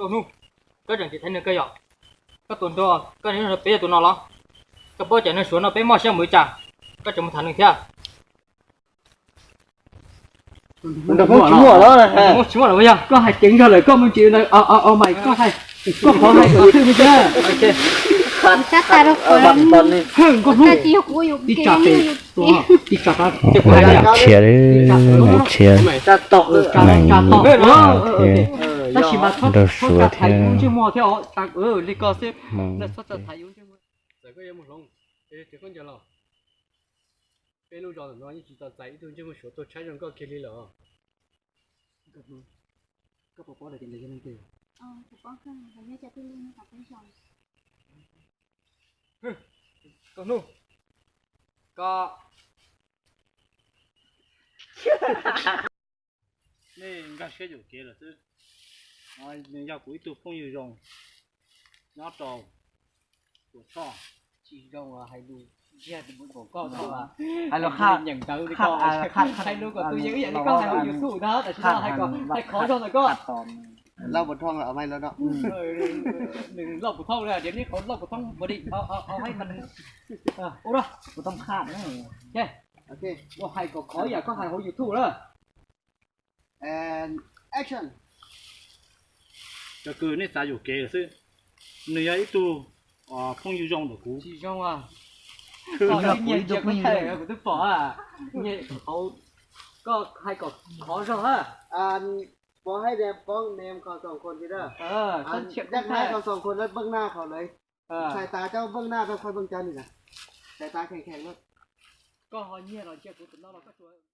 Koj hnub, koj tseem tiv thaiv nws kawg yom? Koj tus nrog koj niam nrog peb yog tus no los? Koj paub cov neeg Suav no peb mob siab mus li cas, koj tseem mus tham nws thiab. Nws muaj tsis muaj los? Muaj tsis muaj los yog? Koj hais ceev zog lawm, koj mus tsis, o, o, o, mas koj hais, koj qhov hais kom thwj mus thiab. Sab tas rau qhov nkauj hnub, tsis yog kuv yuav tiv tsam tes, tiv tsam tas, khiav li, khiav, tab sis mas txhob txhob tham yus ntsej muag thiab, li ko xwb, txhob tham yus ntsej muag. Txawm koj yuav mus hloov, tsis khaub ncaws los, peb lub zos ntawm no yeej tsis tau txais ib tug ntsej muag Suav tuaj tshaib zoo koj kiag li lawm. Koj puas paub lawv tias nws yog leej twg? Koj hnub, koj, nej nkag siab yuam kev lawm xwb. Nws yog kuv ib tug phooj ywg zoo nyob rau Tuam Tshoj. Tsis zoo hais lus ntsiag tus mus kom koj tau hais los qhaj nyeem ntawv li ko, hais lus kom tus yeej ib yam li koj hais hauv YouTube ntag, tam sim no hais kom hais qhov zog ntawm koj. Lauj Puas Thoob, nws Lauj Puas Thoob, tias neb qhov Lauj Puas Thoob npaum li, ua hais kom qhov yam koj hais hauv YouTube na. Cov kws nej xav yuam kev lawm xwb, nws yog ib tug phooj ywg zoo ntawm kuv. Tsis zoo, kuv twb pom, koj hais kom qhov zog. Puas hais tias poob nem kho xoom khuam thiab, yaj hais kho xoom khuam lawv beej naj kho lawv, xais tas coj beej naj rau qhov beej caj li na, xais tas kheev kheev na. Koj ho nyiag los cia kuv tus no los koj tsuas